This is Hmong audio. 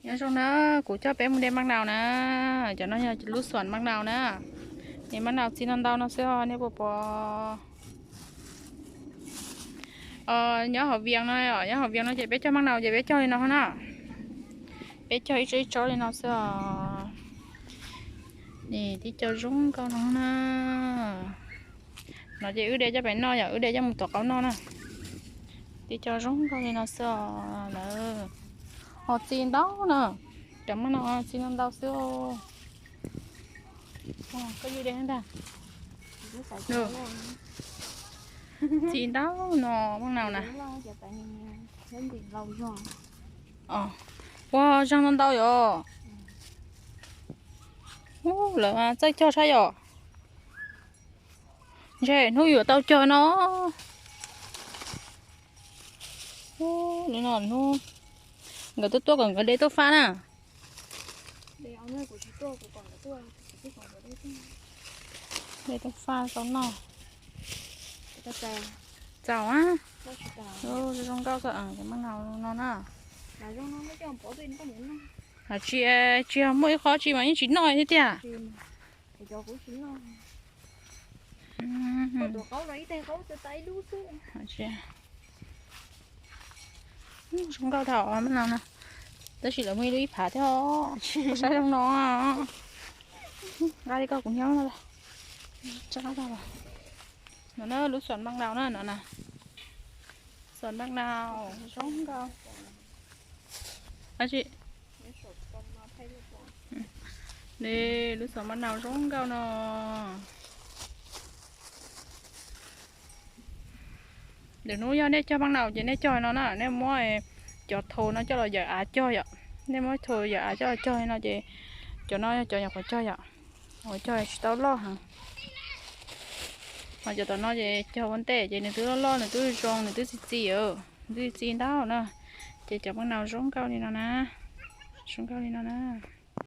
Nyob zoo na, kuv coj peb mus de maj nau na. Cov no yog lub xuam maj nau na. Niag maj nau txi ntau ntau no xwb os, nej puas pom? Nyob hauv Vias no, nyob hauv Vias no ces peb cog maj nau ces peb cog li no na. Peb cog ib tsob ib tsob li no xwb os. Nim tib co zoo nkauj no na. No ces wb de coj pem noj yom, wb de coj mus tuav qaub noj na. Tib co zoo nkauj li no xwb os lawm. Ho txi ntau na. Cov maj nau txi ntau ntau xwb. Koj yug de ntag. Txi ntau no maj nau na. Ua zeeg ntau ntau yom. Ub, lawv txawj cog sab yom. Ntshe hnub yuav tau cog no. Hnub no hnub nkawd tuaj tuaj kom nkawd de tuaj faj na. De tuaj faj tau noj. Txaus a. Zoo nkauj xwb, cov maj nau no na. Tsis, tsis yog muaj ib qho tsis mas yeej tsis noj thiab tiag. Zoo nkauj dhau maj nau no. Tab sis lawv muaj ib lub ib phav thiab os. Saib zoo no. Nqa li koj kuv nyob no. Tso qab tag los. No na, lub xuam maj nau na no na. Xuam maj nau zoo nkauj. Lub xuam maj nau zoo nkauj no. Lwm hnub yog nej cog maj nau ces nej cog no na, nej muab cov thau no coj los yawm av cog yom. Nej muab thau yawm av coj los cog no ces cov no yog cov nyuam qhuav cog yom. Nyuam qhuav cog tsis tau loj heev. Ho cov tom no ces cog ua ntej ces nws twb loj loj, nws twb zoo, nws twb txi txiv, nws twb txi ntau na. Ces cov maj nau zoo nkauj li no na. Zoo nkauj li no na.